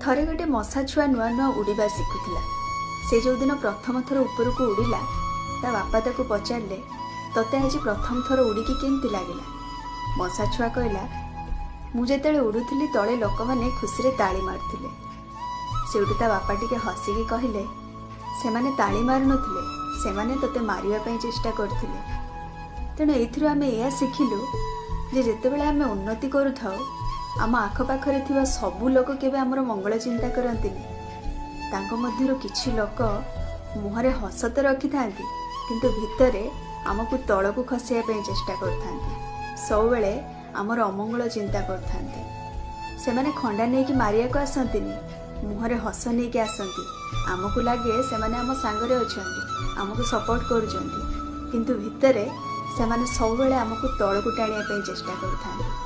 ଥରେ ଗୋଟେ ମଶା ଛୁଆ ନୂଆ ନୂଆ ଉଡ଼ିବା ଶିଖୁଥିଲା। ସେ ଯେଉଁଦିନ ପ୍ରଥମ ଥର ଉପରକୁ ଉଡ଼ିଲା, ତା ବାପା ତାକୁ ପଚାରିଲେ, ତତେ ଆଜି ପ୍ରଥମ ଥର ଉଡ଼ିକି କେମିତି ଲାଗିଲା? ମଶା ଛୁଆ କହିଲା, ମୁଁ ଯେତେବେଳେ ଉଡ଼ୁଥିଲି ତଳେ ଲୋକମାନେ ଖୁସିରେ ତାଳି ମାରୁଥିଲେ। ସେଇଠୁ ତା ବାପା ଟିକେ ହସିକି କହିଲେ, ସେମାନେ ତାଳି ମାରୁନଥିଲେ, ସେମାନେ ତୋତେ ମାରିବା ପାଇଁ ଚେଷ୍ଟା କରୁଥିଲେ। ତେଣୁ ଏଇଥିରୁ ଆମେ ଏହା ଶିଖିଲୁ ଯେ ଯେତେବେଳେ ଆମେ ଉନ୍ନତି କରୁଥାଉ, ଆମ ଆଖପାଖରେ ଥିବା ସବୁ ଲୋକ କେବେ ଆମର ମଙ୍ଗଳ ଚିନ୍ତା କରନ୍ତିନି। ତାଙ୍କ ମଧ୍ୟରୁ କିଛି ଲୋକ ମୁହଁରେ ହସ ତ ରଖିଥାନ୍ତି, କିନ୍ତୁ ଭିତରେ ଆମକୁ ତଳକୁ ଖସିବା ପାଇଁ ଚେଷ୍ଟା କରୁଥାନ୍ତି। ସବୁବେଳେ ଆମର ଅମଙ୍ଗଳ ଚିନ୍ତା କରୁଥାନ୍ତି। ସେମାନେ ଖଣ୍ଡା ନେଇକି ମାରିବାକୁ ଆସନ୍ତିନି, ମୁହଁରେ ହସ ନେଇକି ଆସନ୍ତି। ଆମକୁ ଲାଗେ ସେମାନେ ଆମ ସାଙ୍ଗରେ ଅଛନ୍ତି, ଆମକୁ ସପୋର୍ଟ କରୁଛନ୍ତି, କିନ୍ତୁ ଭିତରେ ସେମାନେ ସବୁବେଳେ ଆମକୁ ତଳକୁ ଟାଣିବା ପାଇଁ ଚେଷ୍ଟା କରୁଥାନ୍ତି।